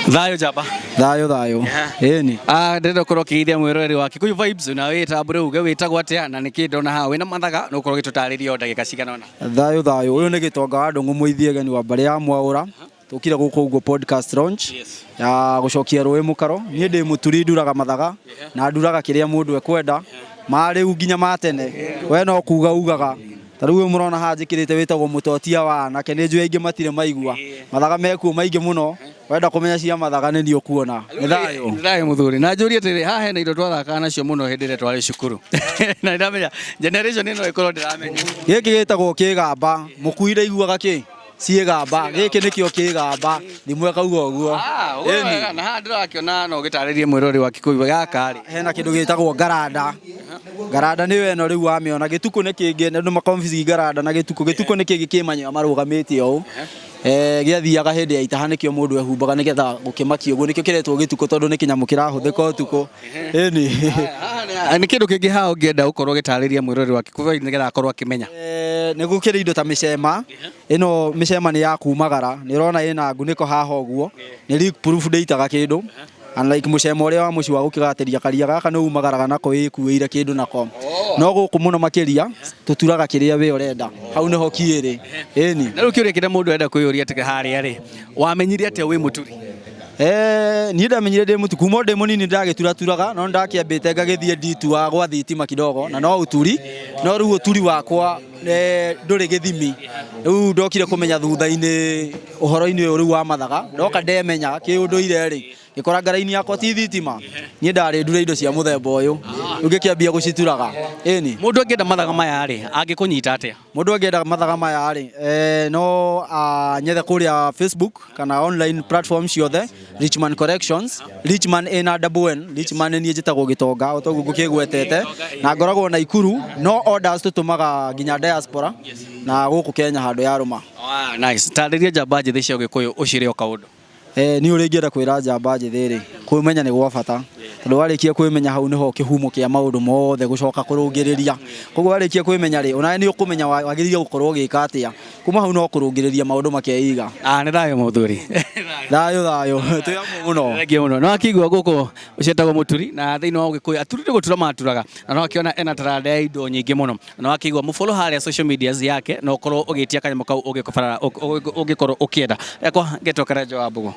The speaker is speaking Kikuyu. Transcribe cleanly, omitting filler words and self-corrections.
Thayũ, njamba. Thayũ thayũ. Ĩni. Ah, ndĩrenda ũkorwo ũkĩgeithia mwĩroreri wa Kikuyu Vibes na wĩtambũre uge wĩtagwo atĩa na nĩkĩ ndona haha wĩna mathaga na ũkorwo ũgĩtũtarĩria o ndagĩka cigana ũna. Thayũ thayũ. Ũyũ nĩ Gĩtonga wa Ndũng'ũ Mũithiegeni wa mbarĩ ya Mwaũra. Tũkire gũkũ ũguo podcast launch ya gũcokia rũĩ mũkaro. Niĩ ndĩ mũturi, nduraga mathaga na nduraga kĩrĩa mũndũ ekwenda, ma rĩu nginya ma tene. We no kuga ugaga. Ta rĩu ũyũ mũrona haha njĩkĩrĩte wĩtagwo mũtotia wa anake, nĩ njũĩ aingĩ matirĩ maigua. Mathaga mekuo maingĩ mũno. Wenda kũmenya cia mathaga nĩ niĩ ũkuona. Nĩ thayũ. Nĩ thayũ, mũthuri. Na njũrie atĩrĩ, haha hena indo twathakaga nacio mũno hĩndĩ ĩrĩa twarĩ cukuru na ndĩramenya generation ĩno ĩkorwo ndĩramenya. Gĩkĩ gĩtagwo kĩgamba. Mũkui ndaiguaga kĩ ciĩgamba. Gĩkĩ nĩkĩo kĩgamba, thimũ ĩkauga ũguo. Ah, ũguo Ĩni. wega. Na haha ndĩrakĩona no ũgĩtarĩrie mwĩroreri wa Kikuyu gaka rĩ. Hena kĩndũ gĩtagwo ngaranda. Ngaranda nĩyo ĩno rĩu wamĩona. Gĩtukũ nĩ kĩngĩ, andũ makonfuse ngaranda na gĩtukũ. Gĩtukũ nĩ kĩngĩ kĩ manyoya marũgamĩte ũũ. Gĩathiaga hĩndĩ ya itaha, nĩkĩo mũndũ ehumbaga nĩgetha gũkĩmakia ũguo. Nĩkĩo kĩretwo gĩtukũ, tondũ nĩ kĩnyamũ kĩrahũthĩka ũtukũ. Ĩni. Haha nĩ kĩndũ kĩngĩ haha ũngĩenda gũkorwo ũgĩtarĩria mwĩroreri wa Kikuyu nĩgetha akorwo akĩmenya. Nĩ gũkĩrĩ indo ta mĩcema. Ĩno mĩcema nĩ ya kumagara. Nĩ ũrona ĩna ngunĩko haha ũguo, nĩ leak proof, ndĩitaga kĩndũ, unlike mũcema ũrĩa wa mũciĩ wa gũkĩgatĩria karia. Gaka nĩ umagaraga nako wĩkuĩire kĩndũ nako. No gũkũ mũno makĩria tũturaga kĩrĩa we ũrenda. Hau nĩho kiĩrĩ. Ĩni. Na rĩu kĩũria kĩrĩa mũndũ enda kwĩyũria atĩ harĩa rĩ, wamenyire atĩa wĩ mũturi? Niĩ ndamenyire ndĩ mũtu kuma o ndĩ mũnini. Ndagĩturaturaga, no ndakĩambĩte ngagĩthiĩ nditua gwa thitima kidogo na no ũturi, no rĩu ũturi wakwa ndũrĩ gĩthimi. Rĩu ndokire kũmenya thutha-inĩ ũhoro-inĩ ũyũ rĩu wa mathaga. Ndoka ndemenya kĩũndũire rĩ, ngĩkora ngara-inĩ yakwa ti thitima. Niĩ ndarĩ ndure indo cia mũthemba ũyũ, rĩu ngĩkĩambia gũcituraga. Ĩni. Mũndũ angĩenda mathaga maya rĩ, angĩkũnyita atĩa? Mũndũ angĩenda mathaga maya rĩ, no anyethe kũrĩa Facebook kana online platform ciothe, Richman Collections. Richman ĩna double N. Richman niĩ njĩtagwo Gĩtonga o toguo ngũkĩgwetete, na ngoragwo Naikuru, no orders tũtũmaga nginya diaspora na gũkũ Kenya handũ yarũma. Ah, nice. Tarĩria njamba njĩthĩ cia Ũgĩkũyũ ũciĩre o kaũndũ. Niĩ ũrĩa ingĩenda kwĩra njamba njĩthĩ rĩ, kwĩmenya nĩ gwa bata, tondũ warĩkia kwĩmenya hau nĩho kĩhumo kĩa maũndũ mothe gũcoka kũrũngĩrĩria. Koguo warĩkia kwĩmenya rĩ, onawe nĩ ũkũmenya wagĩrĩire gũkorwo ũgĩka atĩa. Kuma hau no kũrũngĩrĩria maũndũ makeiga. Ah, nĩ thayũ, mũthuri. Thayũ thayũ, twĩ hamwe mũno. Thengiũ mũno. No akĩigua gũkũ ũciĩtagwo mũturi na thĩinĩ wa Ũgĩkũyũ aturi nĩ gũtura maturaga, na no akĩona ena taranda ya indo nyingĩ mũno. Na wakĩigua mũfollow harĩa social media yake na ũkorwo ũgĩtia kanyamũ kau ũngĩkorwo ũkĩenda. Yakwa ngetwo Karenjo wa Mbũgũ.